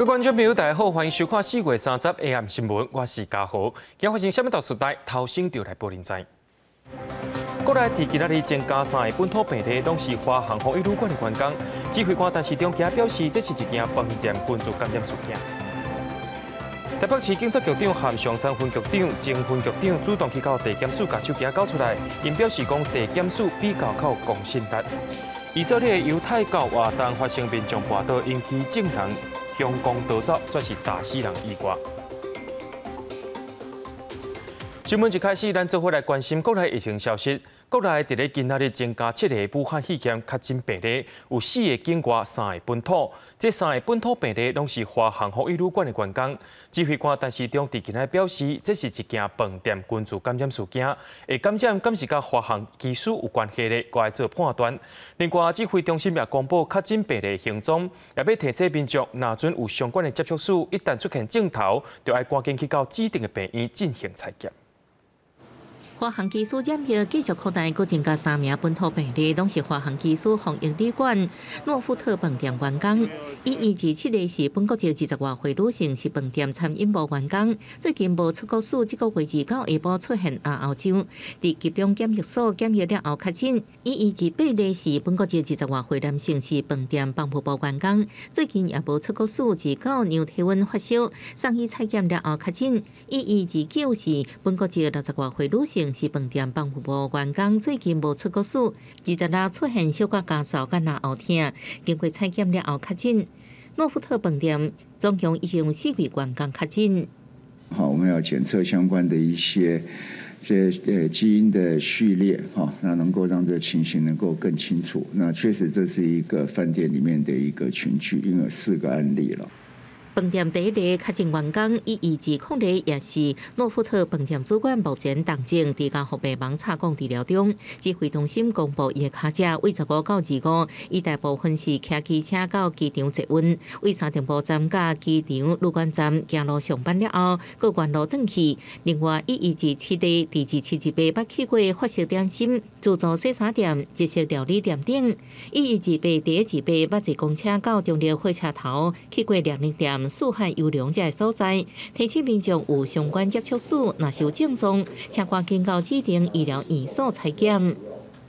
各位觀眾朋友，大家好，歡迎收看4月30 AM 新聞，我是嘉豪。今日發生啥物大事代，頭先就來報您知。國內佇今仔日增加三个本土病例，攏是華航防疫旅館的員工。指揮官陳時中今表示，這是一件飯店群聚感染事件。台北市警察局長和松山分局長、前分局長主動去到地檢署，共手機交出來，𪜶表示講地檢署比較較有公信力。以色列猶太教活動發生民眾跋倒，引起眾人向光逃走，算是大死人意外。新聞一開始，咱做伙來關心國內疫情消息。國內佇咧今仔日增加七個武漢肺炎確診病例，有四个境外，三个本土。這三個本土病例攏是華航防疫旅館的員工。指揮官陳時中佇今仔日表示，這是一件飯店群聚感染事件，會感染敢是佮華航機師有關係咧，閣愛做判斷。另外，指揮中心也公布確診病例行蹤，也欲提醒民眾，若準有相關的接觸史，一旦出現症頭，就愛趕緊去到指定的病院進行採檢。華航機師染疫繼續擴大，閣增加三名本土病例，攏是華航機師防疫旅館諾富特飯店員工。1127个是本國籍20外歲女性，是飯店餐飲部員工，最近無出國史，這個月29下晡出現咽喉症，佇集中檢疫所檢疫了後確診。1128个是本國籍20外歲男性，是飯店房務部員工，最近也無出國史，29量體溫發燒，送去採檢了後確診。1129是本國籍60外歲女性，是飯店房務部員工，最近無出國史，26出現小可咳嗽、佮咽喉疼，經過採檢了後確診。諾富特飯店總共已經有四位員工確診。好，我們要檢測相關的一些這基因的序列，哈，那能夠讓這個情形能夠更清楚。那確實這是一個飯店裡面的一個群聚，因為有四個案例了。飯店第一个確診員工1120个，也是諾富特飯店主管，目前重症佇加護病房插管治療中。指揮中心公布伊的跤跡，為15到25，伊大部分是騎機車到機場捷運，為三重埔站佮機場旅館站行路上班了後，閣原路轉去。另外，1127个佇2728捌去過法式點心、自助洗衫店、日式料理店等。1128佇28捌坐公車到中壢火車頭，去過量肉店、四海遊龍這个所在，提醒民眾有相關接觸史，若是有症狀，請趕緊到指定醫療院所採檢。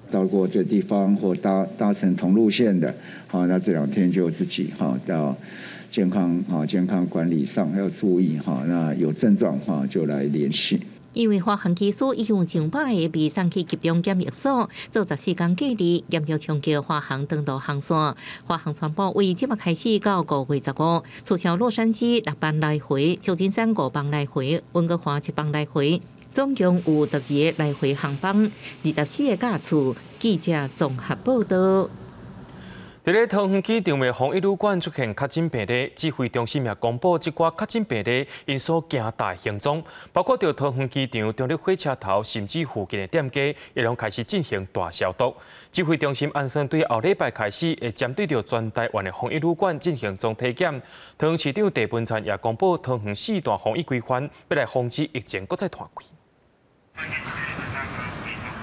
到過這地方或搭乘同路線的，好，那這兩天就自己哈到健康管理上要注意哈，那有症狀哈就來聯繫。因為華航機師已經有上百个被送去集中檢疫所做14天隔離，嚴重衝擊華航長途航線。華航宣布，為這馬開始到5月15，取消洛杉磯六班來回、舊金山五班來回、溫哥華七班來回，總共有12個來回航班，24個架次。記者綜合報道。佇咧桃園機場的防疫旅館出現確診病例，指揮中心也公布這寡確診病例𪜶所行踏行蹤，包括著桃園機場中壢火車頭，甚至附近的店家，也攏開始進行大消毒。指揮中心按算對後禮拜開始，會針對著全台灣的防疫旅館進行總體檢。桃園市長鄭文燦也公布桃園四大防疫規範，欲來防止疫情閣再拖開。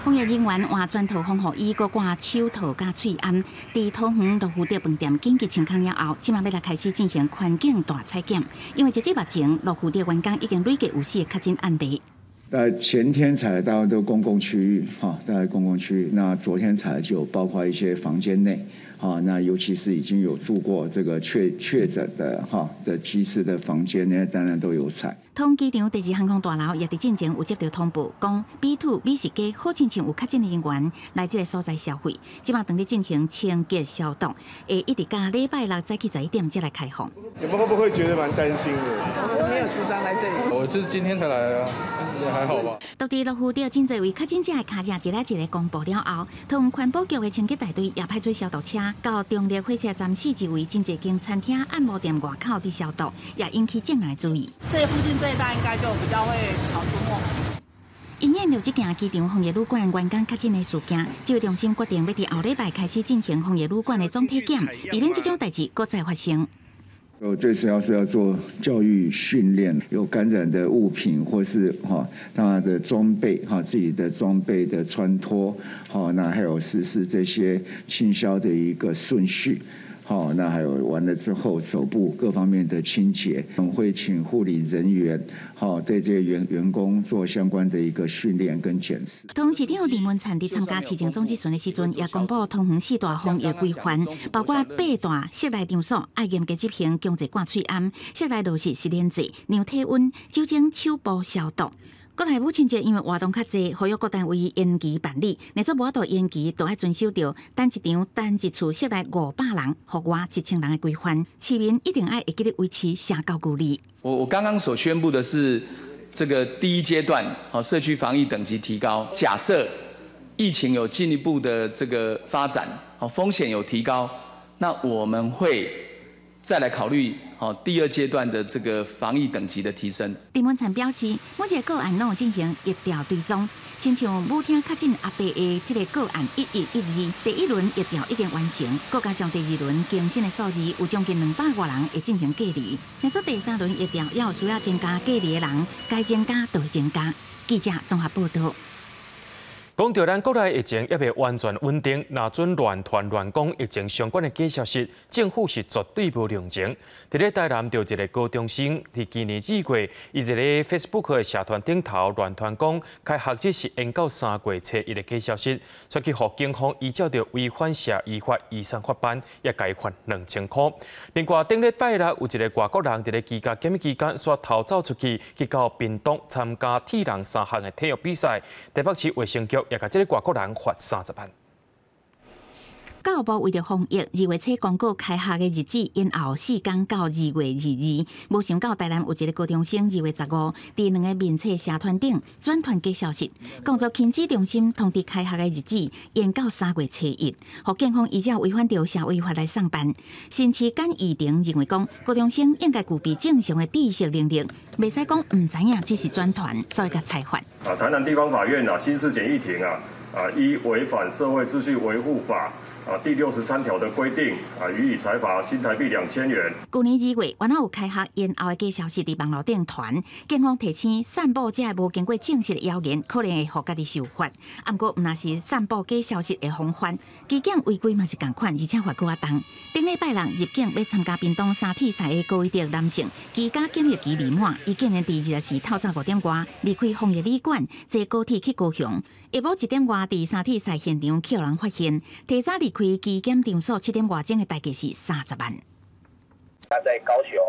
防疫人員換全套防護衣，閣掛手套佮喙罨，佇桃園諾富特飯店緊急清空了後，這馬欲來開始進行環境大採檢。因為截至目前，諾富特員工已經累計有四個確診案例。在前天採到都公共區域，哈，在公共區域。那昨天採就包括一些房間內，哈，那尤其是已經有住過這個確診的哈的機師的房間呢，當然都有採。桃園機場第二航空大樓也佇進前有接到通報，講 B2 美食街好親像有確診的人員來這个所在消費，這馬正佇進行清潔消毒，會一直到禮拜六早起11點才來開放。你們會不會覺得蠻擔心的？我沒有主張來這裡。我是今天才來啊，也還好吧。當地諾富特真濟位確診者的跤跡一个一个公布了後，桃園環保局的清潔大隊也派出消毒車到中壢火車站四周圍真濟間餐廳、按摩店外口佇消毒，也引起眾人的注意。這附近這一帶應該就比較會少出沒。因應著這件機場防疫旅館員工確診的事件，指揮中心決定欲佇後禮拜開始進行防疫旅館的總體檢，避免這種代誌閣再發生。最主要是要做教育訓練，有感染的物品或是哈他的裝備哈自己的裝備的穿脫，好，那還有實施這些清消的一個順序，好，那還有完了之後手部各方面的清潔，我們會請護理人員，好，對這些員工做相關的一個訓練跟檢視。桃園市長鄭文燦佇參加市政總質詢的時陣，也公布桃園四大防疫規範，包括八大室內場所愛嚴格執行強制掛喙罨，室內落實實聯制、量體溫、酒精手部消毒。國內母親節因為活動較濟，呼籲各單位延期辦理。若做無法度延期，都愛遵守著單一場單一次室內500人，戶外1000人的規範。市民一定愛會記得維持社交距離。我剛剛所宣布的是這個第一階段，社區防疫等級提高。假設疫情有進一步的這個發展，風險有提高，那我們會再來考慮。好，第二階段的這個防疫等級的提升。鄭文燦表示，每一個個案攏有進行疫調追蹤，親像舞廳確診阿伯的這個個案1112，第一輪疫調已經完成，閣加上第二輪更新的數字，有將近200外人會進行隔離。若做第三輪疫調，也有需要增加隔離的人，該增加就會增加。記者綜合報道。講到咱國內疫情猶未完全穩定，若準亂傳亂講疫情相關的假消息，政府是絕對無容情。佇咧台南，著一个高中生，佇今年2月，伊一个 Facebook 的社團頂頭亂傳講開學日是延到3月初一的假消息，煞去予警方依照著違反社醫法移送法辦，也共伊罰2000箍。另外，頂禮拜六有一个外國人佇咧居家檢疫期間，煞逃走出去，去到屏東參加鐵人三項的體育比賽。台北市衛生局也共這个外國人罰30萬。教育部為著防疫，2月初公告開學的日子延後4工到2月22。無想到台南有一个高中生2月15，佇兩个面冊社團頂轉傳假消息，講做親子中心通知開學的日子延到3月初一，予警方依照違反著社醫法來送辦。新市簡義庭認為講，高中生應該具備正常的知識能力，袂使講毋知影只是轉傳，所以共裁罰。啊，台南地方法院啊，新市簡易庭啊，依違反社會秩序維護法第63條的規定啊，予以裁罰新台幣2000元。舊年2月，原來有開學延後的假消息佇網路頂傳，警方提醒散布這个無經過證實的謠言，可能會予家己受罰。啊，毋過毋但是散布假消息會予罰，機檢違規嘛是仝款，而且罰閣較重。頂禮拜六入境欲參加屏東三鐵賽的高威德男性，居家檢疫期未滿，伊竟然佇24透早5點外離開防疫旅館，坐高鐵去高雄。下晡1點外佇三鐵賽現場予人發現，提早離開機檢場所7點外鐘的代價是30萬。他在高雄，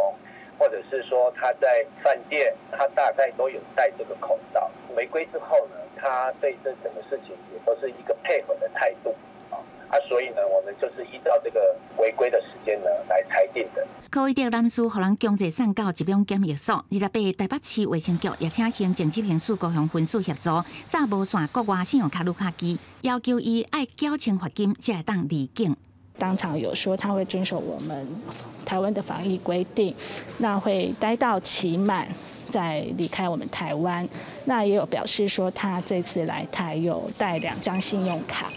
或者是說他在飯店，他大概都有戴這個口罩。違規之後呢，他對這整個事情也都是一個配合的態度啊，所以呢，我們就是依照這個違規的時間呢來裁定的。柯威德男士予人強制送到集中檢疫所，28台北市衛生局也請行政執行署高雄分署協助，查無線國外信用卡錄卡機，要求伊愛繳清罰金，才會當離境。當場有說他會遵守我們台灣的防疫規定，那會待到期滿再離開我們台灣。那也有表示說他這次來台有帶2張信用卡。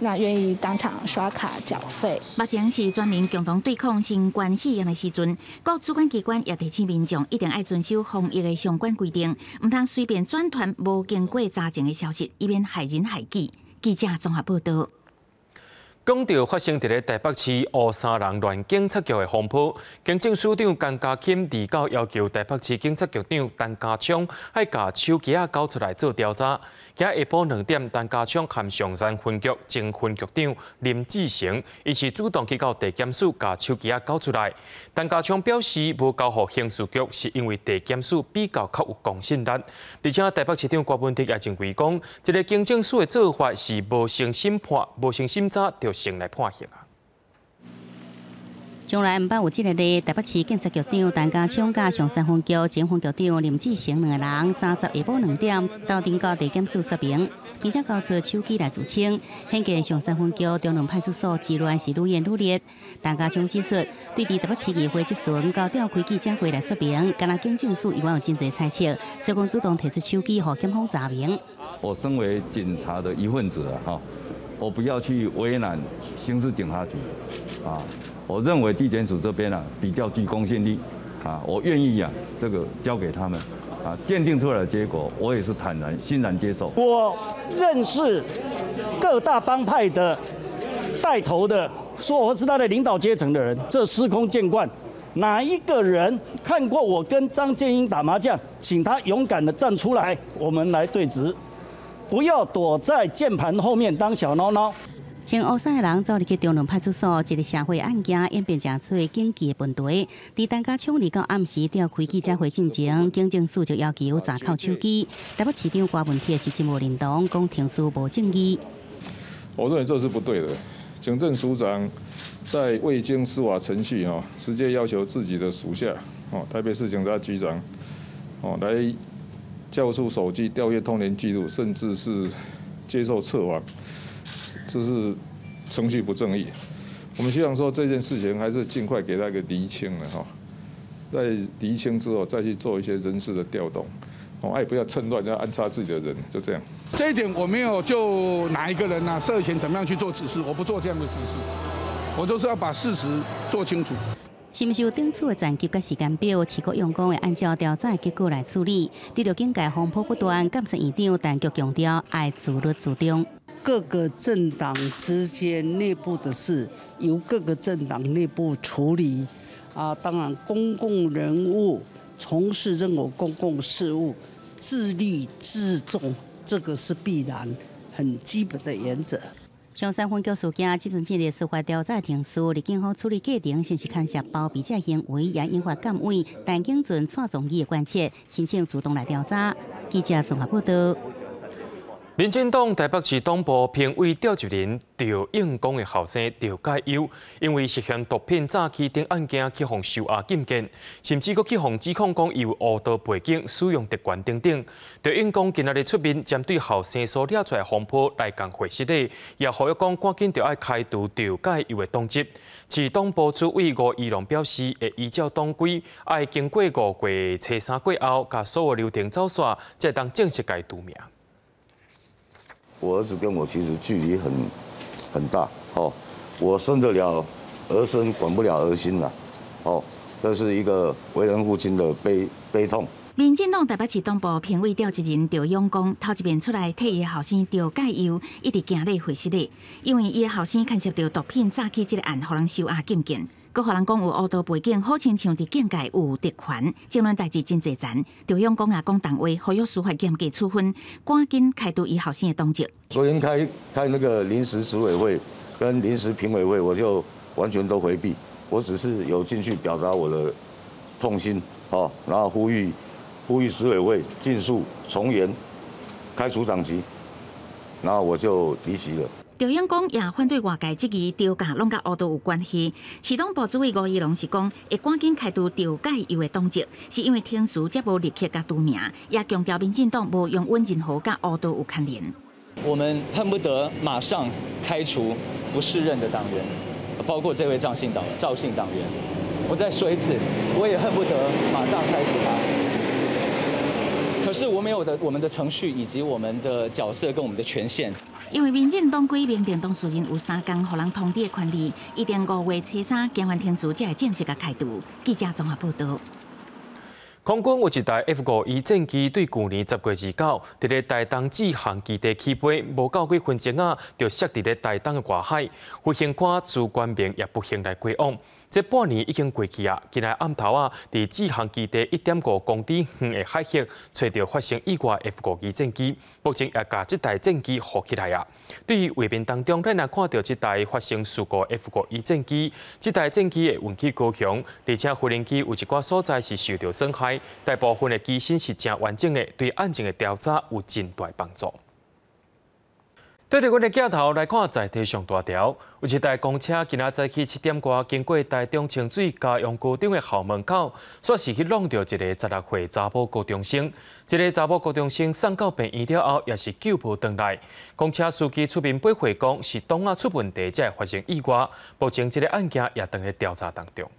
那願意當場刷卡繳費。目前是全民共同對抗新冠肺炎的時陣，各主管機關也提醒民眾一定愛遵守防疫的相關規定，毋通隨便轉傳無經過查證的消息，以免害人害己。記者綜合報道。講到發生佇咧台北市烏衫人亂警察局的風波，警政署長江嘉欣29要求台北市警察局長陳家昌愛共手機仔交出來做調查。今下晡2點，陳家昌和松山分局前分局長林志成，伊是主動去到地檢署共手機仔交出來。陳家昌表示，無交予刑事局，是因為地檢署比較較有公信力。而且台北市長柯文哲也認為講，這个警政署的做法是無先審判、無先審查就先來判刑啊。從來毋捌有這个例，台北市警察局長陳家昌佮松山分局前分局長林志成兩个人，30下晡2點到陣到地檢署說明，並且交出手機來自清，顯見松山分局中崙派出所治亂是愈演愈烈。陳家昌指出，對佇台北市議會質詢到召開記者會來說明，敢若警政署猶原有真濟猜測，所以講主動提出手機予檢方查明。我身為警察的一份子啊，哈，我不要去為難刑事警察局啊。我認為地檢署這邊啊比較具公信力啊，我願意啊這個交給他們啊，鑑定出來的結果我也是坦然欣然接受。我認識各大幫派的帶頭的說我是他的領導階層的人，這司空見慣。哪一個人看過我跟張建英打麻將？請他勇敢的站出來，我們來對質，不要躲在鍵盤後面當小孬孬。穿烏衫的人走入去中崙派出所，一个社會案件演變成出警紀的問題。佇陳家昌二到暗時召開記者會進前，警政署就要求查扣手機。台北市長郭文鐵是真無認同，講程序無正義。我認為這是不對的。警政署長在未經司法程序哦，直接要求自己的屬下哦，台北市警察局長哦，來交出手機、調閱通聯記錄，甚至是接受測謊。這是程序不正義，我們希望說這件事情還是盡快給他一個釐清了哈，在釐清之後再去做一些人事的調動，哦，也不要趁亂要安插自己的人，就這樣。這一點我沒有就哪一個人啊涉嫌怎麼樣去做指示，我不做這樣的指示，我就是要把事實做清楚。是毋是有頂處的層級佮時間表？市局用講會按照調查結果來處理。對著警界風波不斷，監察院長陳菊強調愛自律自重。各個政黨之間內部的事，由各個政黨內部處理。啊，當然，公共人物從事任何公共事務，自律自重，這個是必然、很基本的原則。松山分局事件，這陣進入司法調查程序，佇警方處理過程，是毋是牽涉包庇這行為，也引發監委陳景俊蔡總理的關切，申請主動來調查。記者綜合報道。民進黨台北市黨部評委召集人趙永光的後生趙介佑，因為涉嫌毒品詐欺等案件去予收押禁見，甚至閣去予指控講伊有烏道背景、使用特權等等。趙永光今仔日出面針對後生所惹出來風波來共會失禮，也呼籲講趕緊著愛開除趙介佑的黨籍。市黨部主委吳怡農表示，會依照黨規，愛經過5月初3過後，共所有流程走煞，才會當正式共伊除名。我兒子跟我其實距離很大，哦，我生得了兒孫，管不了兒心啦，哦，這是一個為人父親的悲痛。民進黨台北市黨部評委召集人趙永光頭一遍出來替伊後生趙介佑，一直行禮回失禮，因為伊的後生牽涉著毒品詐欺這個案，予人收押禁見，閣予人講有烏道背景，好親像佇警界有特權，爭論代誌真濟層。趙永光也講重話，呼籲司法嚴格處分，趕緊開除伊後生的黨籍。昨天開那個臨時執委會跟臨時評委會，我就完全都迴避，我只是有進去表達我的痛心，哦，然後呼籲執委會盡速從嚴開除黨籍，然後我就離席了。趙永光也反對外界質疑趙家攏佮烏道有關係。市黨部主委吳怡農是講，會趕緊開除趙介佑的黨籍，是因為程序才無立刻共除名，也強調民進黨無容忍任何佮烏道有牽連。我們恨不得馬上開除不適任的黨員，包括這位趙姓黨員。我再說一次，我也恨不得馬上開除他。可是我沒有的，我們的程序以及我們的角色跟我們的權限。因為民進黨規明定當事人有三工予人通知的權利，一定5月初3行完程序才會正式共開除。記者綜合報道。空軍有一台 F-5E 戰機對舊年10月29，佇咧台東志航基地起飛，無夠幾分鐘仔，就摔佇咧台東的外海，飛行官朱冠明也不幸來過往。這半年已經過去啊，今日暗頭仔，佇志航基地1.5公里遠的海域，揣著發生意外 F-5E 戰機，目前也共這台戰機護起來啊。對於畫面當中，咱若看著這台發生事故 F-5E 戰機，這台戰機會運去高雄，而且飛行機有一寡所在是受著損害，大部分的機身是誠完整的，對案情的調查有真大幫助。對著阮的鏡頭來看，在地上大條，有一台公車今仔早起7點外經過台中清水嘉陽高中的校門口，煞是去挵著一个16歲查某高中生。這个查某高中生送到病院了後，也是救無轉來。公車司機出面回話講，是擋仔出問題才會發生意外。目前這个案件也正佇調查當中。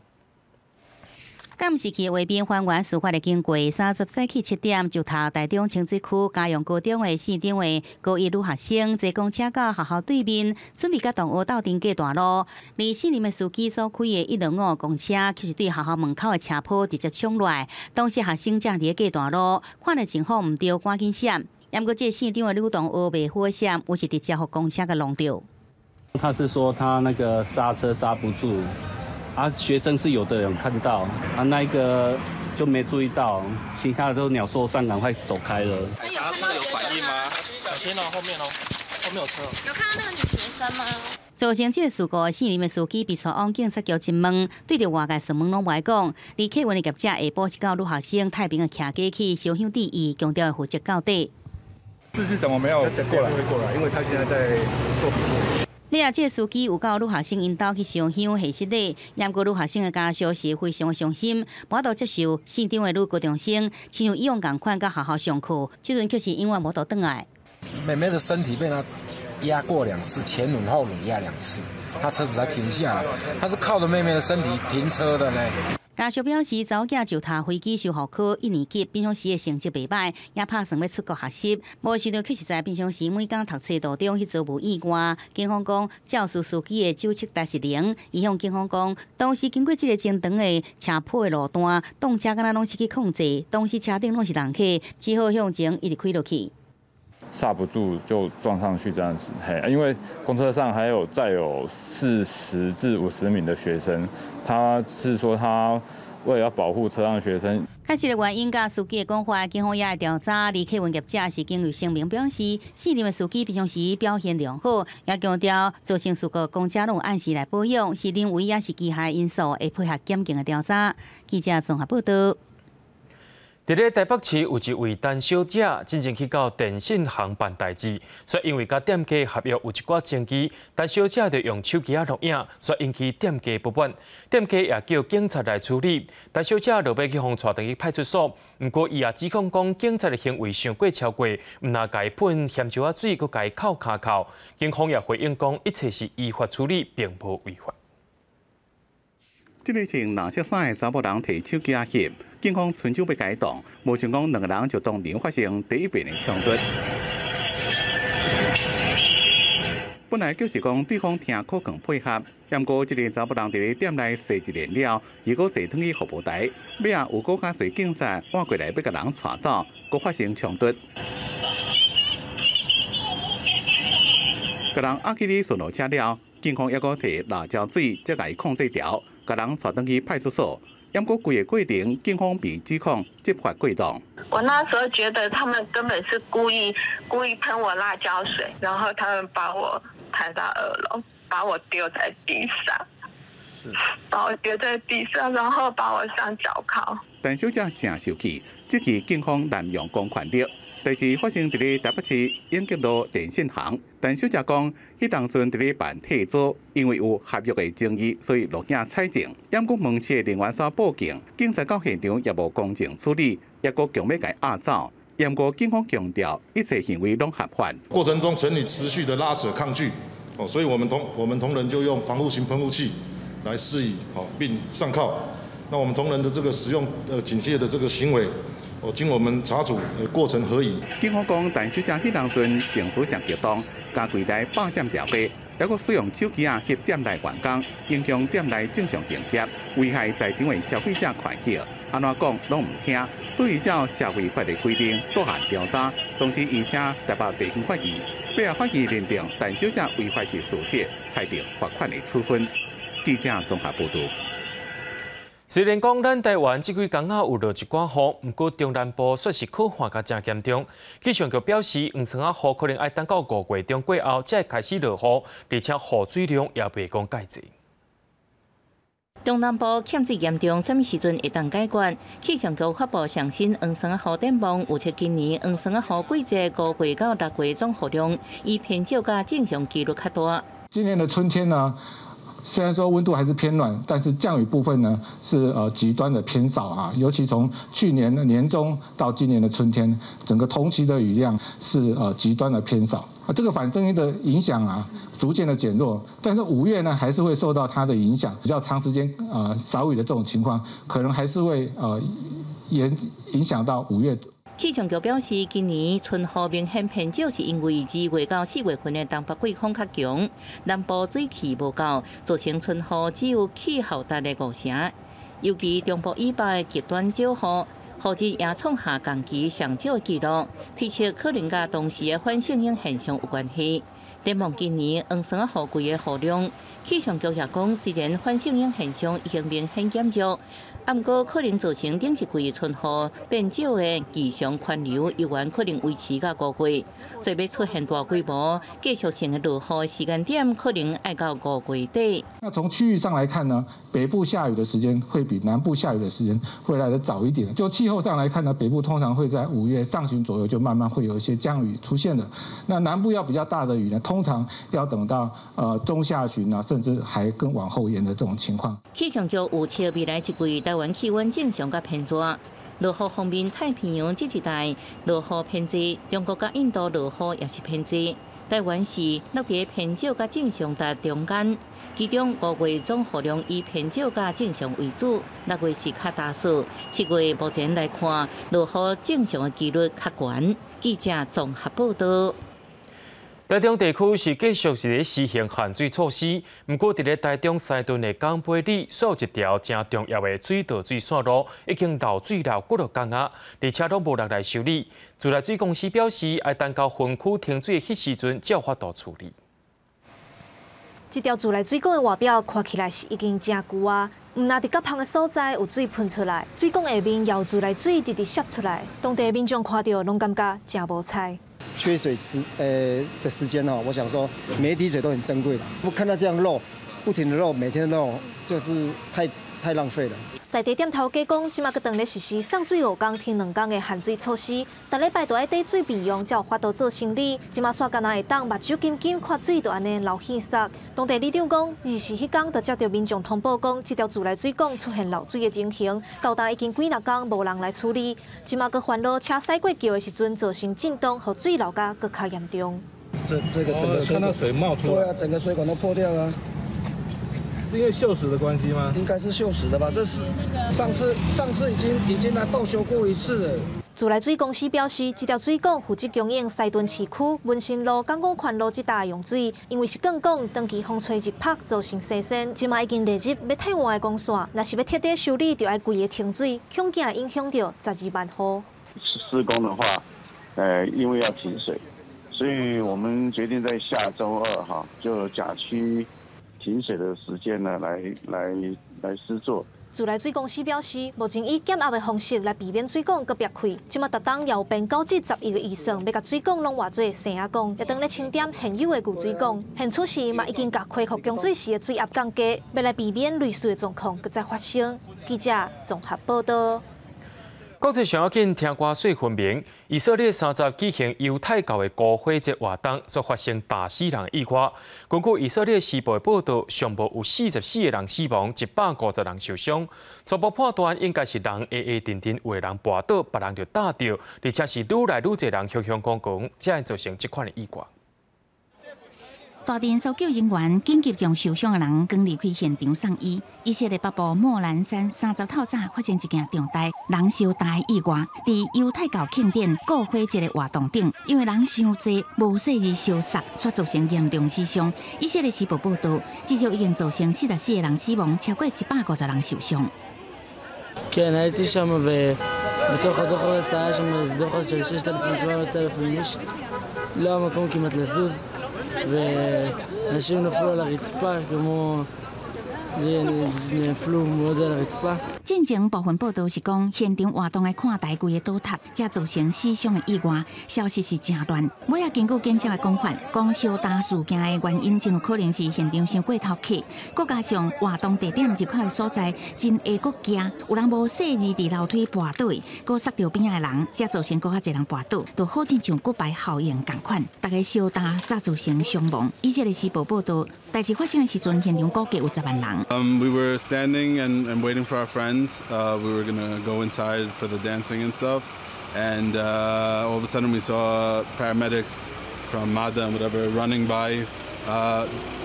監視器畫面還原事發的經過，30早起7點就頭台中清水區嘉陽高中的四中的高一女學生坐公車到學校對面，準備佮同學鬥陣過大路。而四年的司機所開的125公車，卻是對學校門口的斜坡直接衝落來。當時學生正佇咧過大路，看著情況毋對，趕緊閃。毋過這四中的女同學袂好閃，有是直接予公車共挵著。他是說他那個剎車剎不住，啊，學生是有的人看到，啊，那一個就沒注意到，其他的都鳥獸散，趕快走開了。他有看到有反應嗎？小心哦，後面哦，後面有車。有看到那個女學生嗎？造成這個事故的姓林的司機被帶往警察局質問，對著外界詢問攏無愛講。而客運的業者下晡是到女學生太平的徛家去燒香致意，強調會負責到底。司機怎麼沒有過來？會過來，因為他現在在做筆錄。你啊，這個司機有到女學生𪜶兜去燒香下失禮，毋過女學生的家屬是非常的傷心，無法度接受姓張的女高中生，親像以往仝款到學校上課，這陣卻是永遠無法度轉來。妹妹的身體被他壓過兩次，前輪後輪壓兩次，他車子才停下來。他是靠着妹妹的身體停車的呢。家屬表示，查某囝就讀飛機修護科一年級，平常時的成績袂䆀，也拍算欲出國學習。無想著卻是在平常時每工讀冊途中彼遭遇意外。警方講，肇事司機的酒測值是零。伊向警方講，當時經過這个正長的斜坡的路段，擋車敢若攏失去控制，當時車頂攏是人客，只好向前一直開落去。剎不住就撞上去這樣子，嘿，因為公車上還有載有40至50名的學生，他是說他為了要保護車上學生。確實的原因佮司機的講法，警方也會調查。而客運業者是根據聲明表示，姓林的司機平常時表現良好，也強調造成事故公車攏有按時來保養，是人為抑是機械因素，會配合檢警的調查。記者綜合報道。佇咧台北市有一位陳小姐，進前去到電信行辦代誌，煞因為佮店家合約有一寡爭議，陳小姐就用手機仔錄影，煞引起店家不滿，店家也叫警察來處理，陳小姐落尾去予帶轉去派出所，毋過伊也指控講警察的行為傷過超過，毋但共伊噴鹹椒仔水，閣共伊銬跤銬。警方也回應講，一切是依法處理，並無違法。這个穿藍色衫的查某人提手機仔翕，警方伸手欲共伊擋，無想講兩个人就當場發生第一遍的衝突。本來就是講對方聽口囥配合，毋過這个查某人佇咧店內踅一輪了，伊閣坐轉去服務台，尾仔有閣較濟警察趕過來欲共人帶走，閣發生衝突。共人押去咧巡邏車了，警方猶閣提辣椒水，才共伊控制牢。共人帶轉去派出所，毋過規个過程，警方被指控執法過當。我那時候覺得他們根本是故意故意噴我辣椒水，然後他們把我抬到二樓，把我丟在地上，是，把我丟在地上，然後把我上腳銬。陳小姐誠受氣，這起警方濫用公權力。代誌發生佇咧台北市永吉路電信行，陳小姐講，彼當陣佇咧辦退租，因為有合約的爭議，所以錄影採證。毋過門市的人員煞報警，警察到現場也無公正處理，猶閣強欲共伊押走。毋過警方強調，一切行為攏合法。過程中，陳女持續的拉扯抗拒，哦，所以我們同仁就用防護型噴霧器來施以，哦，並上銬。那我們同仁的這個使用警械的這個行為。哦，經我們查處，過程合宜。警方講，陳小姐彼當陣情緒誠激動，共櫃台霸佔調查，猶閣使用手機仔翕店內員工，影響店內正常營業，危害在場的消費者權益。按怎講攏毋聽，所以照社會法的規定，倒案調查。同時，移請台北地方法院，尾仔法院認定陳小姐違法是事實，裁定罰款的處分。記者綜合報導。雖然講咱台灣這幾工仔有落一寡雨，毋過中南部煞是洘旱甲誠嚴重。氣象局表示，黃霜仔雨可能愛等到5月中過後才會開始落雨，而且雨水量也袂講蓋濟。中南部欠水嚴重，啥物時陣會當解決？氣象局發布上新黃霜仔雨展望，預測今年黃霜仔雨季節5月到6月總雨量，以偏少佮正常紀錄較大。今年的春天呢，雖然說溫度還是偏暖，但是降雨部分呢是極端的偏少啊。尤其從去年的年中到今年的春天，整個同期的雨量是極端的偏少啊。這個反聲音的影響啊，逐漸的減弱，但是5月呢還是會受到它的影響，比較長時間少雨的這種情況，可能還是會影響到5月。氣象局表示，今年春雨明顯偏少，是因為2月到4月份的東北季風較強，南部水汽無夠，造成春雨只有氣候值的5成。尤其中部以北的極端少雨，雨質也創下同期上少的紀錄，推測可能佮當時的反聖嬰現象有關係。展望今年黃霜雨季的雨量，氣象局也講，雖然反聖嬰現象已經明顯減弱，毋過可能造成頂一季春雨變少的異常環流，猶原可能維持到5月。所以欲出現大規模繼續性的落雨時間點，可能愛到5月底。那從區域上來看呢，北部下雨的時間會比南部下雨的時間會來得早一點。就氣候上來看呢，北部通常會在5月上旬左右就慢慢會有一些降雨出現的。那南部要比較大的雨呢，通常要等到中下旬啊，甚至還更往後延的這種情況。氣象局預測未來一季台灣氣溫正常佮偏熱，落雨方面，太平洋這一帶落雨偏濟，中國佮印度落雨也是偏濟。台灣是落佇偏少佮正常的中間，其中5月總雨量以偏少佮正常為主，6月是較焦燥，7月目前來看落雨正常的幾率較懸。記者綜合報道。台中地區是繼續是咧實行限水措施，毋過佇咧台中西屯的港尾里，煞有一條誠重要的水道水線路已經漏水漏幾落工啊，而且攏無人來修理。自來水公司表示，愛等到分區停水的彼時陣，才有法度處理。這條自來水管的外表看起來是已經誠舊啊，毋但佇較芳的所在有水噴出來，水管下面也有自來水直直瀉出來，當地民眾看著攏感覺誠無彩。缺水的時間哦，我想說每一滴水都很珍貴啦。不看到這樣漏，不停的漏，每天漏，就是太浪費了。在地店頭家講，這馬閣當咧實施送水5工停2工的限水措施，逐禮拜都愛貯水備用，才有法度做生理。這馬煞干焦會當目睭金金看水就按呢流去煞。當地里長講，24彼工就接著民眾通報講，這條自來水管出現漏水的情形，到今已經幾若工無人來處理。這馬閣煩惱車駛過橋的時陣造成震動，予水漏甲閣較嚴重。這個整個看到水冒出來，對啊，整個水管都破掉了。是因為鏽蝕的關係嗎？應該是鏽蝕的吧？這是上次已經來報修過一次了。自來水公司表示，這條水管負責供應西屯市區文心路、港廣寬路這帶用水，因為是鋼管長期風吹日曬造成生鉎，這馬已經列入欲替換的工線，若是欲徹底修理，就愛規个停水，恐驚影響著12萬戶。施工的話，因為要停水，所以我們決定在下週二哈，就甲區停水的時間呢，來施作。自來水公司表示，目前以減壓的方式來避免水管閣癟開。這馬逐冬也有編9至11個預算，欲共水管攏換做生仔管，也當咧清點現有的舊水管。現此時嘛已經共恢復供水時的水壓降低，欲來避免類似的狀況閣再發生。記者綜合報道。國際上要緊，聽歌細分明。以色列30舉行猶太教的逾火節活動，煞發生大死人意外。根據以色列時報的報道，上無有44個人死亡，150人受傷。初步判斷應該是人下下陣陣有人跋倒，別人就打著，而且是愈來愈濟人向向講講，才會造成這款的意外。大陣搜救人員緊急將受傷的人趕離開現場送醫。以色列北部莫蘭山30透早發生一件重大人燒焦的意外，佇猶太教慶典過火節的活動頂，因為人傷濟，無細膩燒殺，煞造成嚴重死傷。以色列時報報道，至少已經造成44個人死亡，超過150人受傷。 כן, הייתי שם ובתוך הדוח הזה היה שם איזה דוח של 6,700 אלף איש. לא היה מקום כמעט לזוז, ואנשים נפלו על הרצפה כמו נפלו מאוד על הרצפה. 進前部分報道是講，現場活動的看台規个倒塌，才造成死傷的意外。消息是誠亂。尾仔根據警察的講法，講燒焦事件的原因真有可能是現場傷過頭客，閣加上活動地點入口的所在真會閣驚，有人無細膩佇樓梯跋倒，閣摔著邊仔的人，才造成閣較濟人跋倒，就好親像骨牌效應仝款，逐家燒焦才造成傷亡。以色列時報報道，代誌發生的時陣，現場估計有10萬人。 We were standing and waiting for our friends. We were gonna go inside for the dancing and stuff, and all of a sudden we saw paramedics from MADA and whatever running by,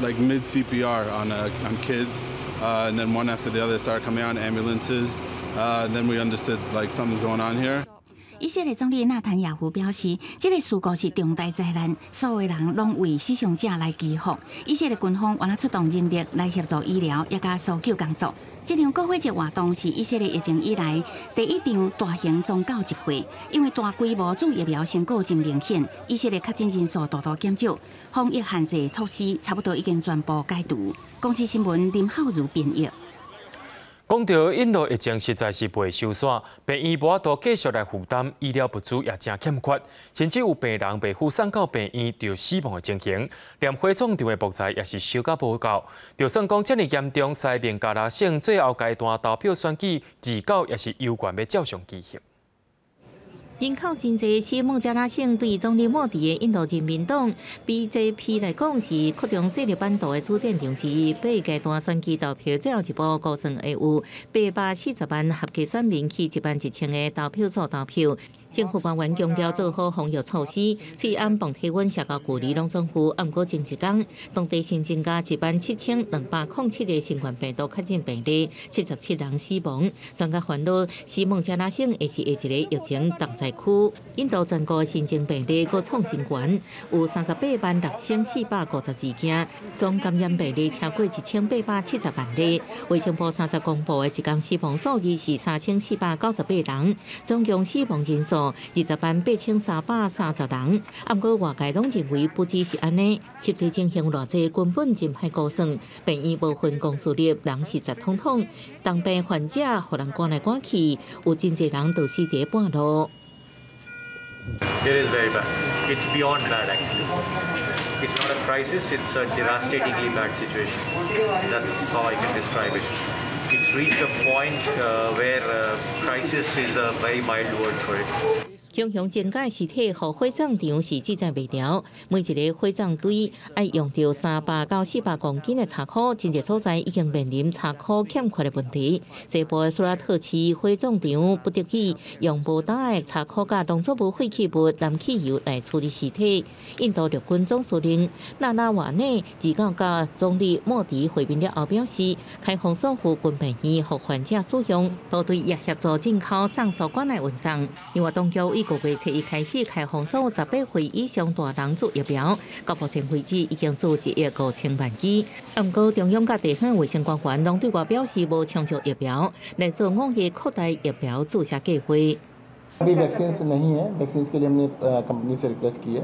like mid CPR on kids, and then one after the other started coming out in ambulances. And then we understood like something's going on here. 以色列總理納坦雅胡表示，這个事故是重大災難，所有人攏為死傷者來祈福。以色列軍方原來出動人力來協助醫療，也佮搜救工作。這場過火節活動是以色列疫情以來第一場大型宗教集會，因為大規模注疫苗成果真明顯，以色列確診人數大大減少，防疫限制措施差不多已經全部解除。公視新聞林浩如編譯。講到印度疫情實在是袂收煞，病院無法度繼續來負擔，醫療物資也誠欠缺，甚至有病人袂赴送到病院就死亡的情形。連火葬場的木材也是燒甲無夠。就算講這麼嚴重，西孟加拉省最後階段投票選舉，29也是猶原欲照常舉行。人口真濟，是孟加拉省對總理莫迪的印度人民黨 BJP 來講是擴張勢力版圖的主戰場之一。八階段選舉投票最後一步，估算會有840萬合格選民去1萬1千个投票所投票。政府官員強調做好防疫措施，喙罨磅體溫、社交距離攏總有。毋過前一工，當地新增加1萬7207個新冠病毒確診病例，77人死亡。專家煩惱，西孟加拉省會是下一个疫情重災區。印度全國新增病例閣創新高，有386,452件，總感染病例超過1870萬例。衛生部30公布的一工死亡數字是3498人，總共死亡人數208,330人。毋過外界攏認為不只是按呢，實際情形偌濟根本真歹估算。病院無分公私立，人是雜統統，重病患者予人趕來趕去，有真濟人就死佇半路。 It is very bad. It's beyond bad, actually. It's not a crisis, it's a devastatingly bad situation. That's how I can describe it. It's reached a point where crisis is a very mild word for it. 雄雄增加屍體予火葬場是志在袂牢，每一个火葬堆愛用著300到400公斤的柴箍，真濟所在已經面臨柴箍欠缺的問題。西部的蘇拉特市火葬場不得已用無焦的柴箍佮農作物廢棄物、藍汽油來處理屍體。印度陸軍總司令納拉瓦內29佮總理莫迪會面了後表示，開放所有軍病院予患者使用，部隊也協助進口送輸管來運送。另外，當局於5月7日開始開放所有18歲以上大人注疫苗，到目前為止已經注1億5千萬劑。毋過中央佮地方衛生官員攏對外表示無充足疫苗，來做五月擴大疫苗注射計劃。 अभी वैक्सीन नहीं है, वैक्सीन के लिए हमने कंपनी से रिक्वेस्ट की है।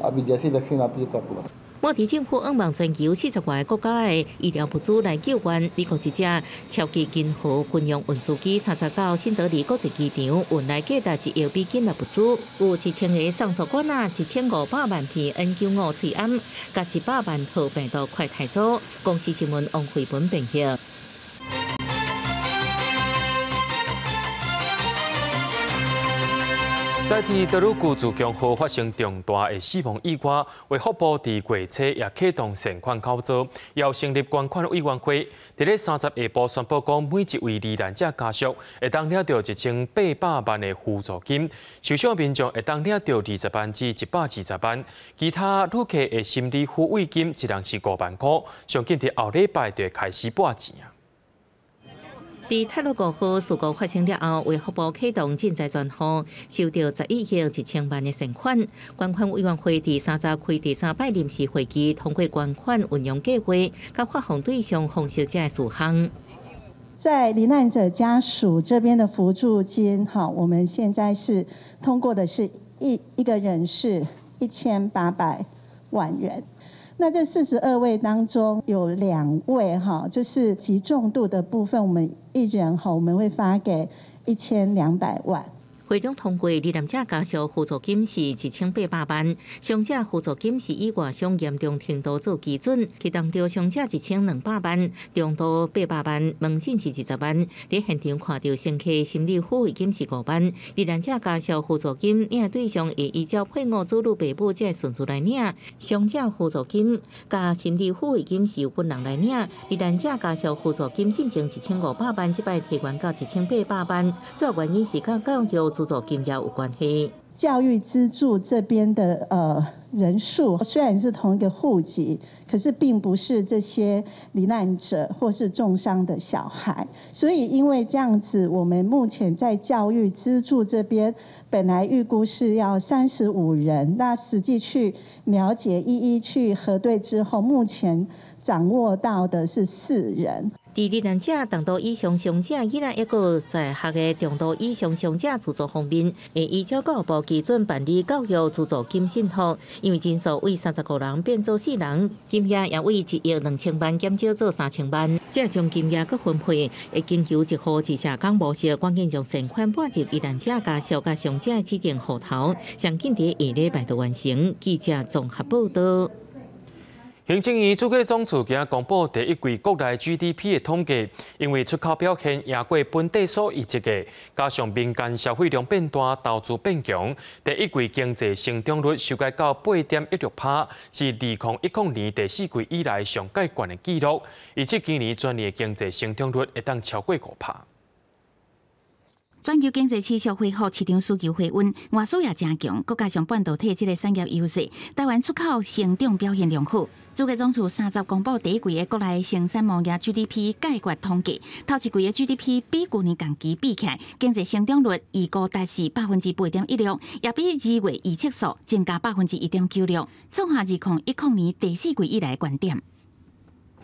अभी जैसी वैक्सीन आती है तो आपको बता 莫迪政府向望全球40外个國家的醫療物資來救援。美國一隻超級銀河軍用運輸機30到新德里國際機場運來價值1億美金的物資，有1000個送輸管仔、1500萬片 N95喙罨，佮100萬套病毒快篩組。公視新聞王慧文編譯。代替德魯固自強號發生重大的死亡意外，衛福部佇月初也啟動善款口座，要成立捐款委員會。佇咧30下晡宣布講，每一位罹難者家屬會當領著1800萬的扶助金，受傷民眾會當領著20萬至120萬，其他旅客的心理撫慰金一人是5萬箍。上緊佇後禮拜就會開始撥錢。佇泰魯閣號事故發生了後，衛福部啟動賑災專戶，收著11億1000萬的善款。捐款委員會佇30開第三擺臨時會議，通過捐款運用計劃，佮發放對象方式這事項。在罹難者家屬這邊的扶助金，哈，我們現在是通過的是一個人是1800萬元。那這42位當中有2位哈，就是極重度的部分，我們一人哈，我們會發給1200萬。會中通過罹難者家屬扶助金是1800萬，傷者扶助金是以外傷嚴重程度做基準，其當中傷者1200萬，中度800萬，門診是20萬。佇現場看著乘客心理撫慰金是5萬，罹難者家屬扶助金領對象會依照配偶、子女、爸母這個順序來領，傷者扶助金佮心理撫慰金是由本人來領，罹難者家屬扶助金進前1500萬，這擺提懸到1800萬，主要原因是佮教育資助金額有關係。教育资助这边的人数，虽然是同一个户籍，可是并不是这些罹难者或是重伤的小孩。所以因为这样子，我们目前在教育资助这边本来预估是要35人，那实际去了解一一去核对之后，目前掌握到的是4人。伫罹难者重度以上伤者，以来一个在学的重度以上伤者资助方面，会依照教育部基准办理教育资助金信托，因为人数为35人变做4人，金额也为1亿2千万减少做3千万。这将金额阁分配，会经由一户一社工模式，赶紧将善款拨入罹难者家属佮伤者指定户头，上紧伫下礼拜就完成。记者综合报道。行政院主计总处今公布第一季国内 GDP 的统计，因为出口表现赢过本地所预测的，加上民间消费量变大，投资变强，第一季经济成长率修改到8.16%，是2010年第四季以来上盖悬的纪录。预测今年全年经济成长率会当超过5%。全球经济持续恢复，市场需求回温，外需也诚强，阁加上半导体这个产业优势，台湾出口成长表现良好。主计总处30公布第一季的国内生产贸易 GDP 概括统计，头一季的 GDP 比去年同期比起来，经济成长率预估达是8.16%，也比2月预测数增加1.96%，创下2010年第四季以来的高点。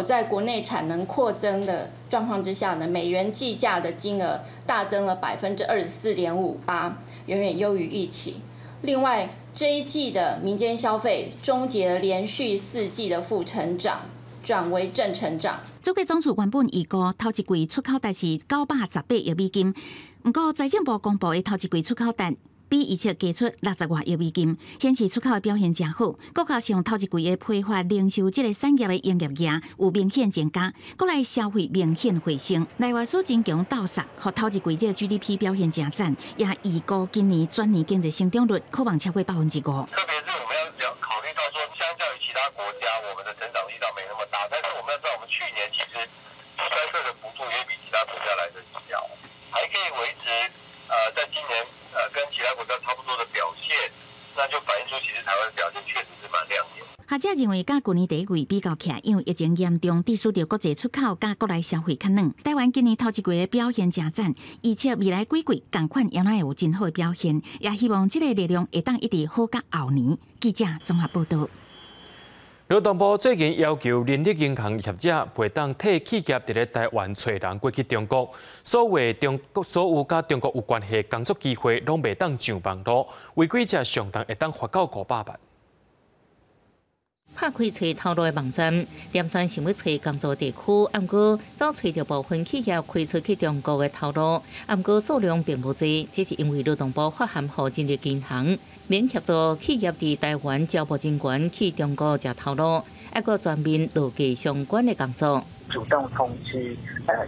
在国内产能扩增的状况之下呢，美元计价的金额大增了24.58%，远远优于预期。另外，这一季的民间消费终结了连续4季的负成长，转为正成长。主计总处原本预估头一季出口达是918亿美金，毋过财政部公布的头一季出口达比预测加出60外亿美金，显示出口的表现诚好。阁加上头一季的批发零售这个产业的营业额有明显增加，国内消费明显回升，内外需增强斗杀，予头一季这个 GDP 表现诚赞，也预估今年全年经济成长率可望超过5%。特别是我们要考虑到说，相较于其他国家，我们的成长力道没那么大，但是我们要知道，我们去年其实衰退的幅度也比其他国家来的小，还可以维持在今年跟其他国家差不多的表现，那就反映出其实台湾的表现确实是蛮亮眼。学者认为，佮去年第一季比较起来，因为疫情严重，致使著国际出口佮国内消费较软。台湾今年头一季的表现诚赞，预测未来几季仝款犹会有真好的表现，也希望这个力量会当一直好到后年。记者综合报道。劳动部最近要求人力银行业者袂当替企业伫咧台湾揣人过去中国，所有佮中国有关系的工作机会拢袂当上网路，违规者上重会当罚到500万。拍开揣头路的网站，点选想欲揣工作地区，毋过走揣著部分企业开出去中国的头路，毋过数量并无济，这是因为劳动部发函予人力银行，免协助企业伫台湾招募人员去中国食头路，犹阁全面落实相关的工作。主动通知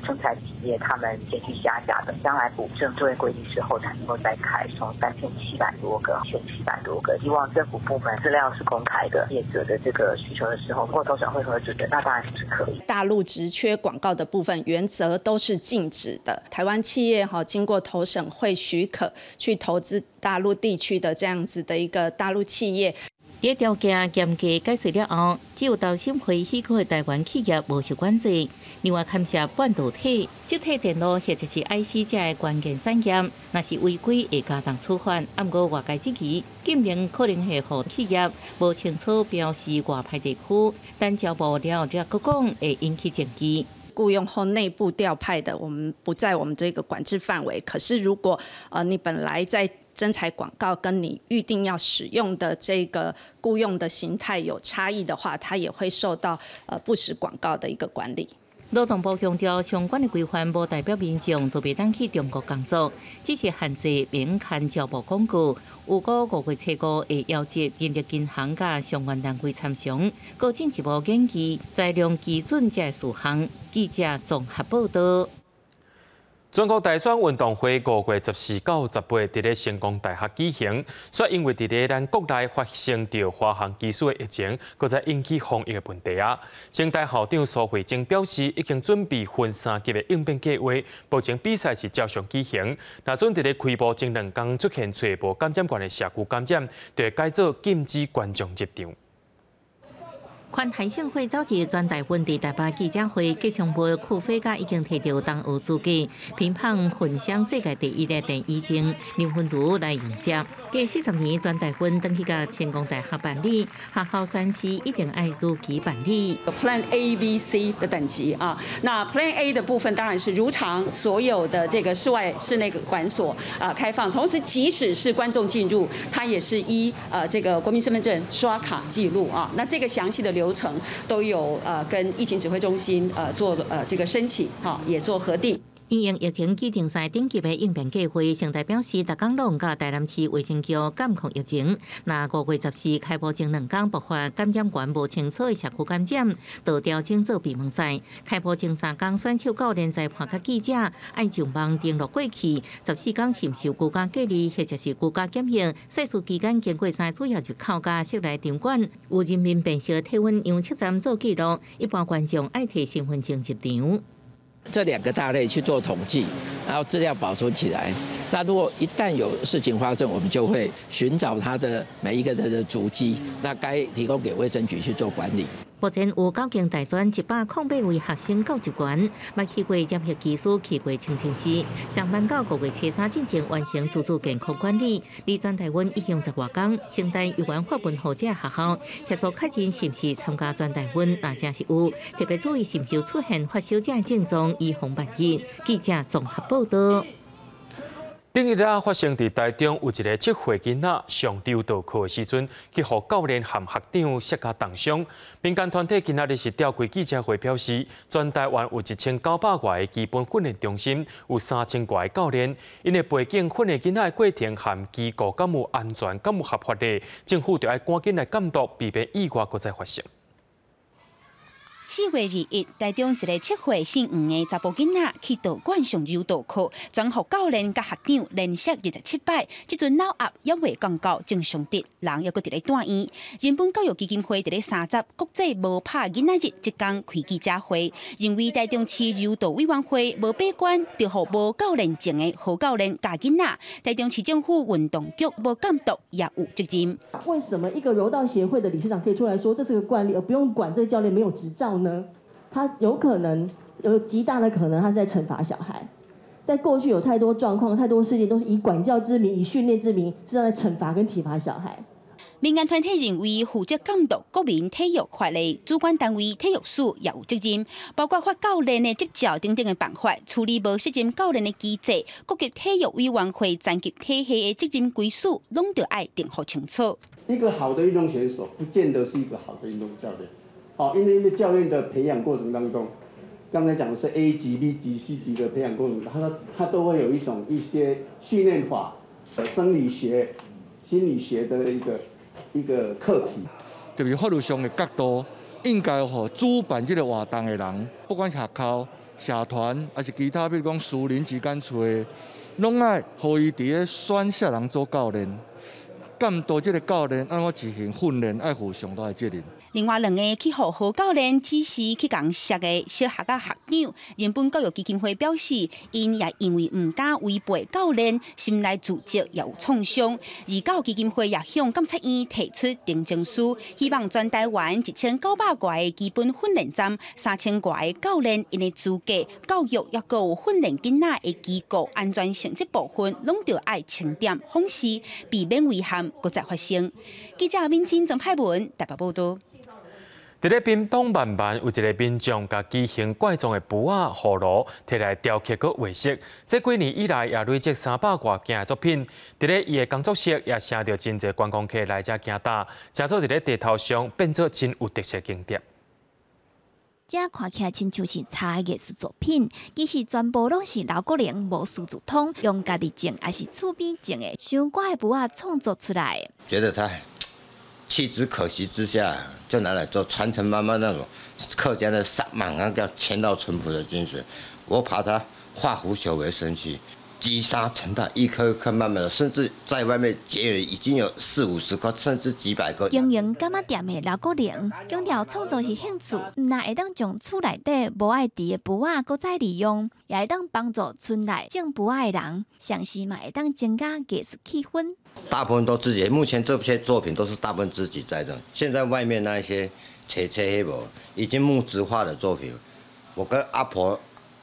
征才企业，他们先去下架，等将来补正作业规定之后才能够再开，从3700多个选700多个。希望政府部门资料是公开的，业者的这个需求的时候，如果投审会核准的，那当然是可以。大陆职缺广告的部分原则都是禁止的。台湾企业哈经过投审会许可去投资大陆地区的这样子的一个大陆企业。伫条件严格解释了后，只有投审会许可的台湾企业无受管制。另外，牵涉半导体、积体电路或者是 IC 这个关键产业，若是违规会加重处罚。毋过外界质疑，禁令可能会予企业无清楚标示外派地区，等招募了才阁讲会引起争议。雇佣后内部调派的，我们不在我们这个管制范围。可是如果你本来在征才广告跟你预定要使用的这个雇佣的形态有差异的话，它也会受到不实广告的一个管理。劳动部强调，相关的规范无代表民众都袂当去中国工作，只是限制免刊招募广告。有过5月初5会邀集人力银行佮相关单位参详，阁进一步研究裁量基准这事项。记者综合报道。全國大專運動會5月14到18佇咧成功大學舉行，煞因為佇咧咱國內發生著華航機師的疫情，閣再引起防疫的問題啊。成大校長蘇慧貞表示，已經準備分三級的應變計劃，目前比賽是照常舉行。若準佇咧開幕前兩工出現初步感染源的社區感染，就會改做禁止觀眾入場。環台盛會昨日全大運佇台北記者會，吉祥物庫菲嘉已經提著東奧資格，乒乓混雙世界第一的鄭怡靜、林昀儒來迎接。過40年全大運轉去共成功大學辦理，學校宣示一定愛如期辦理。 Plan A、B、C 的等級啊，那 Plan A 的部分當然是如常，所有的這個室外室內館所啊開放，同時即使是觀眾進入，它也是依這個國民身份證刷卡記錄啊，那這個詳細的流程都有跟疫情指揮中心做這個申請，哈，也做核定。因應疫情擬定三等級的應變計劃，成大表示，逐工攏佮台南市衛生局監控疫情。若5月14開幕前兩工爆發感染源無清楚的社區感染，就調整做閉門賽。開幕前三工選手教練裁判佮記者愛上網登錄過去，14工是毋是居家隔離或者是居家檢疫？賽事期間經過三主要入口佮室內場館，有人面辨識體溫量測站做記錄，一般觀眾愛提身份證入場。這兩個大類去做統計，然後資料保存起來。那如果一旦有事情發生，我們就會尋找他的每一個人的足跡，那該提供給衛生局去做管理。目前有九間大專108位學生教職員，捌去過檢疫機師，去過清真寺，上班到5月初三進前完成自主健康管理。離全大運已經十外工，成大有關法文學者學校協助確認是毋是參加全大運，若真是有，特別注意是毋是有出現發燒這症狀，以防萬一。記者綜合報道。頂日仔發生佇台中有一个7歲囡仔上柔道課的時陣，去予教練和學長摔甲重傷。民間團體今仔日是召開記者會，表示全台灣有1900外个基本訓練中心，有3000外个教練，𪜶的背景訓練囡仔的過程和機構敢有安全、敢有合法的，政府就愛趕緊來監督，避免意外閣再發生。4月21，台中一个7歲姓黃的查埔囡仔去道館上柔道課，轉予教練佮學長連摔27擺，這陣腦壓猶未降到正常值，人猶閣佇咧住院。人本教育基金會佇咧30國際無拍囡仔日這工開記者會，認為台中市柔道委員會無把關，就予無教練證的何教練教囡仔，台中市政府運動局無監督也有責任。為什麼一個柔道協會的理事長可以出來說這是個慣例，而不用管這個教練沒有執照呢？他有可能有極大的可能，他是在懲罰小孩。在過去有太多狀況、太多事件都是以管教之名、以訓練之名，是在懲罰跟體罰小孩。民間團體認為，負責監督國民體育法的主管單位體育署也有責任，包括發教練的執照等等的辦法，處理無適任教練的機制，各級體育委員會層級體系的責任歸屬，攏著愛定予清楚。一個好的運動選手，不見得是一個好的運動教練。哦，因為教練的培養過程當中，剛才講的是 A 級、B 級、C 級的培養過程，他都會有一種一些訓練法、生理學、心理學的一個課題。特別法律上的角度，應該予主辦這個活動的人，不管是學校、社團，還是其他，比如講私人之間揣的，攏愛予伊佇咧選啥人做教練，監督這個教練按怎執行訓練，愛負上大的責任。另外兩个去予何教練指示去共摔的小學佮學長，人本教育基金會表示，𪜶也因為毋敢違背教練，心內自責也有創傷。而教育基金會也向監察院提出呈請書，希望全台灣1900外个基本訓練站、3000外个教練，𪜶的資格、教育抑閣有訓練囡仔的機構安全性這部分，攏著愛清點訪視，避免遺憾閣再發生。記者敏珍、曾派文台北報道。佇咧屏東萬巒有一个民眾，共奇形怪狀的櫥仔、葫蘆提來雕刻閣畫色，這幾年以來也累積300外件的作品。佇咧伊的工作室也吸著真濟觀光客來遮行踏，成做佇咧地頭上變做真有特色景點。這看起來親像是茶的藝術作品，其實全部攏是劉國玲無師自通，用家己種抑是厝邊種的相關的櫥仔創作出來。覺得他棄之可惜之下，就拿來做傳承媽媽那種客家的薩滿啊，叫勤勞淳樸的精神。我把它化腐朽為神奇，積沙成塔，一顆一顆慢慢的，甚至在外面結已經有四五十顆，甚至幾百顆。經營柑仔店的劉國玲強調，創作是興趣，毋但會當將厝內底無愛挃的櫥仔閣再利用，也會當幫助村內種櫥仔的人，同時嘛會當增加藝術氣氛。大部分都自己，目前這些作品都是大部分自己在的。現在外面那一些切切黑無已經木質化的作品，我跟阿婆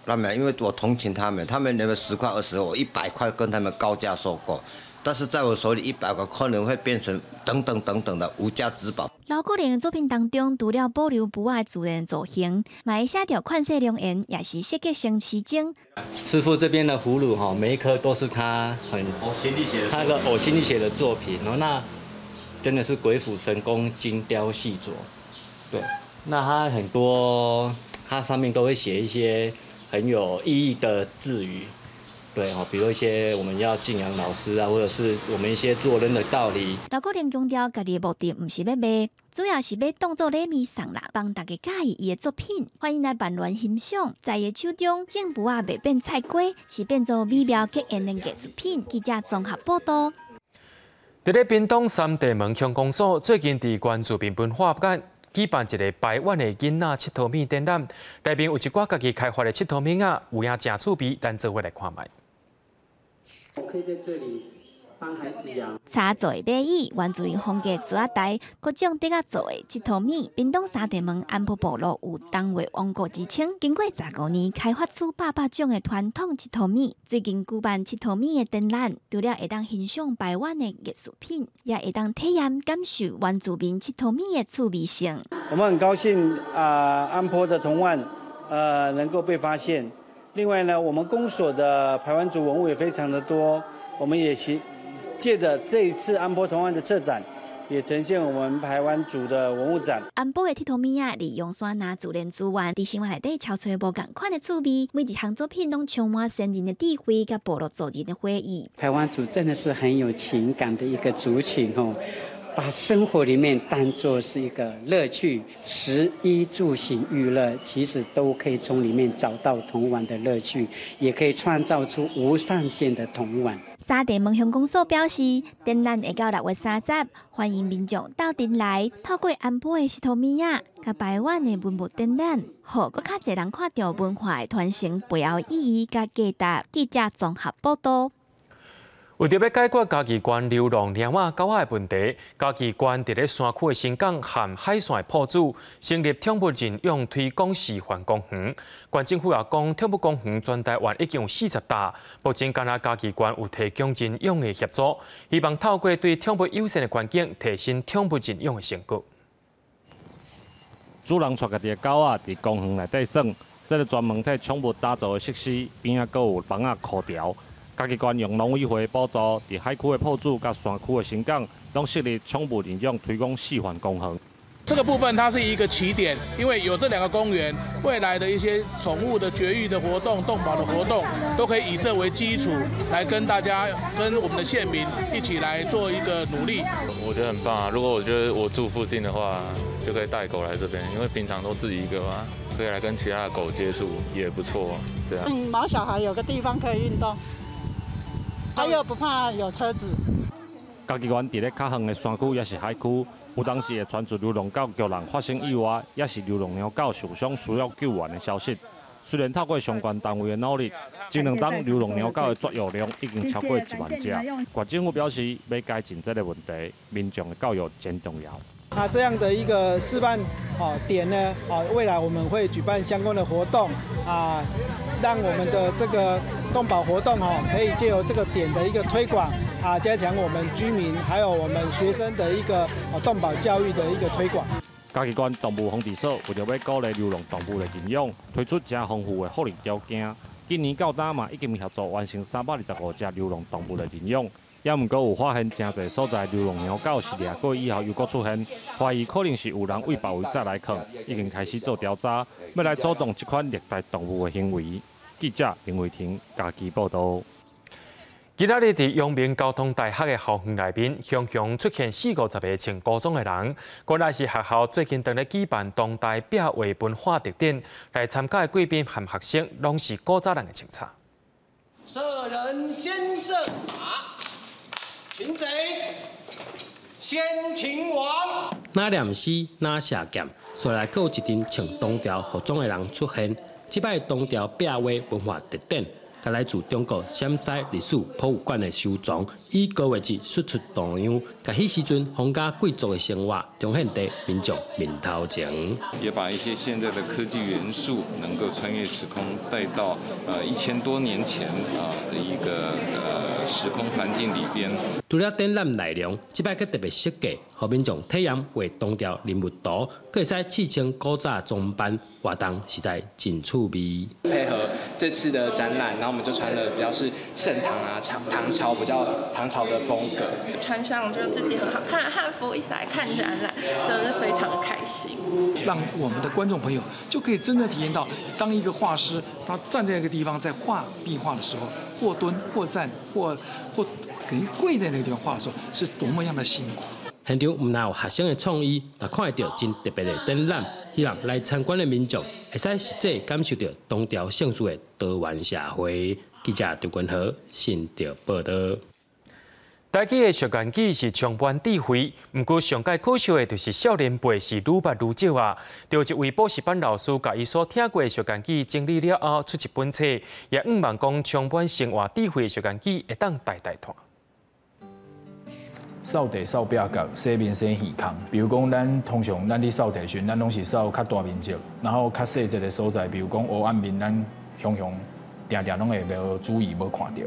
他們，因為我同情他們，他們那個10塊20，我100塊跟他們高價收購，但是在我手裡100塊可能會變成等等等等的無價之寶。劉國玲的作品當中，除了保留櫥仔的自然造型，嘛會寫著勸世良言，也是設計成市井。師傅這邊的葫蘆哈，每一顆都是他很嘔心瀝血，他的嘔心瀝血的作品。那真的是鬼斧神工，精雕細琢。對，那他很多，他上面都會寫一些很有意義的字語，對哦，比如一些我們要敬仰老師啊，或者是我們一些做人的道理。劉國玲強調，家己的目的毋是欲賣，主要是欲當做禮物送人，幫大家佮意伊的作品，歡迎來萬巒欣賞。在伊的手中，種櫥仔袂變菜瓜，是變做美妙結緣的藝術品。記者綜合報道。佇咧屏東三地門鄉公所最近佇原住民文化館舉辦一個排灣的囡仔𨑨迌物展覽，內面有一寡家己開發的𨑨迌物仔，有影誠趣味，咱做伙來看覓。我可以在這裡幫孩子養。柴做的馬椅，原住民風格桌仔台，各種竹仔做的𨑨迌物。屏東三地門安坡部落有童話王國之稱，經過15年開發出百百種的傳統𨑨迌物。最近舉辦𨑨迌物的展覽，除了會當欣賞排灣的藝術品，也會當體驗感受原住民𨑨迌物的趣味性。我們很高興啊，安坡的童玩，能夠被發現。另外呢，我們公所的排灣族文物也非常的多，我們也借着這一次安坡童玩的策展，也呈現我們排灣族的文物展。安坡的𨑨迌物仔，利用山林自然資源，佇生活內底撨揣無仝款的趣味，每一項作品攏充滿先人的智慧佮部落族人的回憶。排灣族真的是很有情感的一個族群哦，把生活裡面當作是一個樂趣，食衣住行娛樂，其實都可以從裡面找到童玩的樂趣，也可以創造出無上限的童玩。三地門鄉公所表示，展覽會到6月30，歡迎民眾鬥陣來，透過安坡的𨑨迌物仔，佮排灣的文物展覽，予閣較濟人看著文化的傳承背後意義佮價值。記者綜合報道。為著欲解決嘉義縣流浪貓仔狗仔的問題，嘉義縣佇咧山區的伸港和海線的朴子成立寵物認養推廣示範公園。縣政府也講，寵物公園全台灣已經有40搭，目前干焦嘉義縣有提供認養的協助，希望透過對寵物友善的環境，提升寵物認養的成果。主人帶家己的狗仔佇公園內底耍，這个專門替寵物打造的設施邊仔閣有網仔箍牢。嘉義縣用農委會補助，佇海區的朴子佮山區的伸港，攏設立寵物認養推廣示範公園。這個部分它是一個起點，因為有這兩個公園，未來的一些寵物的絕育的活動、動保的活動，都可以以這為基礎，來跟大家、跟我們的縣民一起來做一個努力。我覺得很棒啊！如果我覺得我住附近的話，就可以帶狗來這邊，因為平常都自己一個嘛，可以來跟其他的狗接觸，也不錯。這樣。毛小孩有個地方可以運動。他又不怕有車子。嘉義縣佇咧較遠的山區，抑是海區，有當時會傳出流浪狗共人發生意外，抑是流浪貓狗受傷需要救援的消息。雖然透過相關單位的努力，這兩冬流浪貓狗的絕育量已經超過1萬隻。縣政府表示，欲改進這个問題，民眾的教育真重要。那這樣的一個示範點呢，未來我們會舉辦相關的活動啊，讓我們的這個動保活動可以藉由這個點的一個推廣啊，加強我們居民還有我們學生的一個動保教育的一個推廣。嘉義縣動物防治所為著欲鼓勵流浪動物的認養，推出誠豐富的福利條件。今年到今嘛已經協助完成325隻流浪動物的認養。也毋過有發現誠濟所在流浪貓狗是掠過以後又閣出現，懷疑可能是有人對別位載來囥，已經開始做調查，欲來阻擋這款虐待動物的行為。記者林慧婷嘉義報導。今仔日佇陽明交通大學的校園內面，雄雄出現四五十个穿古裝的人，原來是學校最近當咧舉辦當代壁畫文化特展，來參加的貴賓和學生，攏是古早人的穿插。臣先射马，擒贼先擒王。哪念诗，哪射箭，煞来阁有一阵穿唐朝服装的人出现。这摆唐朝壁画文化特展，佮来自中国陕西历史博物馆的收藏，以高画质输出图样，共彼时阵皇家贵族的生活重现伫民众面头前。也把一些现在的科技元素，能够穿越时空，带到1000多年前啊的一个时空环境里边。除了展览内容，这摆阁特别设计，予民众体验画唐朝人物图，阁会使试穿古早装扮，活动实在真趣味。配合这次的展览，然后我们就穿了比较是盛唐啊、唐朝比较唐朝的风格，穿上就自己很好看的汉服，一起来看展览，真的是非常的开心。让我们的观众朋友就可以真正体验到，当一个画师他站在一个地方在画壁画的时候，或蹲或站或等于跪在那个地方画的时候，是多么样的辛苦。现场毋但有学生的创意，也看会到真特别的展览，希望来参观的民众会使实际感受到唐朝盛世的多元社会。记者张君豪新竹报道。台语的俗谚语是充满智慧，毋过上盖可惜的就是少年辈是愈捌愈少啊。就一位补习班老师，共伊所听过的俗谚语整理了后，出一本册，也向望讲充满生活智慧的俗谚语会当代代传。扫地扫壁角，洗面洗耳空。比如讲，咱通常咱咧扫地时，咱拢是扫较大面积，然后较细节的所在，比如讲黑暗面，咱常常定定拢会无注意无看著。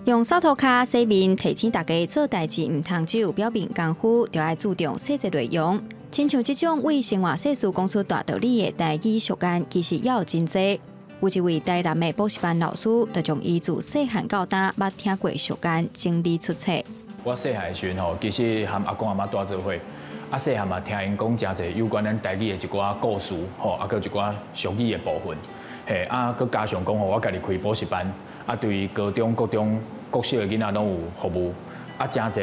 用扫涂跤洗面，提醒大家做代志毋通只有表面功夫，著爱注重细节内容。亲像这种为生活细事讲出大道理的台语俗谚，其实也有真济。有一位台南的补习班老师，就将伊自细汉到大捌听过俗谚整理出册。我细汉时阵吼，其实和阿公阿嬷蹛做伙，啊细汉嘛听𪜶讲诚济有关咱台语的一寡故事，吼，啊阁一寡俗语的部分，嘿，啊阁加上讲吼，我家己开补习班，啊对高中、国中、国小的囡仔拢有服务，啊诚济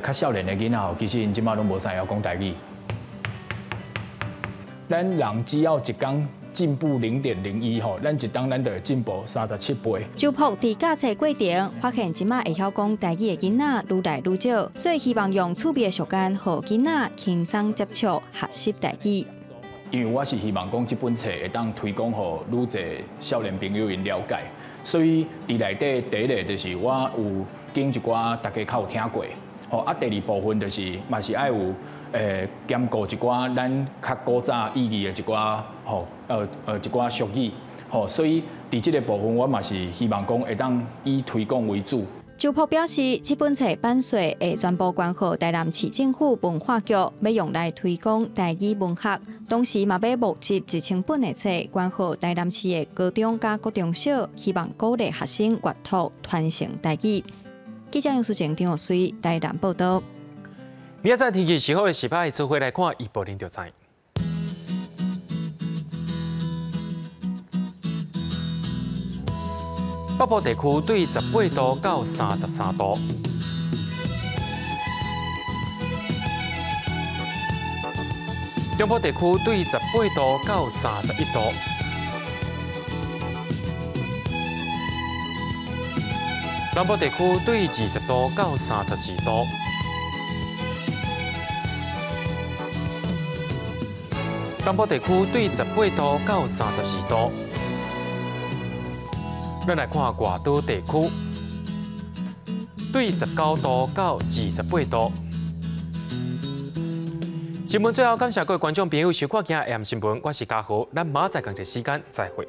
较少年的囡仔吼，其实𪜶这马拢无啥会晓讲台语。咱人只要一工进步0.01吼，咱一冬咱就会进步37倍。周璞伫教册过程，发现这马会晓讲台语的囡仔愈来愈少，所以希望用趣味的俗谚，予囡仔轻松接触学习台语。因为我是希望讲这本册会当推广予愈济少年朋友𪜶了解，所以伫内底第一个就是我有拣一寡大家较有听过，吼啊第二部分就是嘛是爱有兼顾一寡咱较古早意义的一寡吼一寡俗语，吼，所以伫这个部分我嘛是希望讲会当以推广为主。周璞表示，这本册版税会全部捐予台南市政府文化局，欲用来推广台语文学。同时嘛，欲募集1000本的册，捐予台南市的高中佮国中小，希望鼓励学生阅读传承台语。记者杨淑静、张玉水台南报道。明仔载天气是好的是歹，做伙来看预报恁就知。北部地区对18度到33度，中部地区对18度到31度，南部地区对20度到32度，东部地区对18度到32度。咱来看外岛地区，对19度到28度。新闻最后感谢各位观众朋友收看今日 AM 新闻，我是嘉豪，咱明仔载仝一时间再会。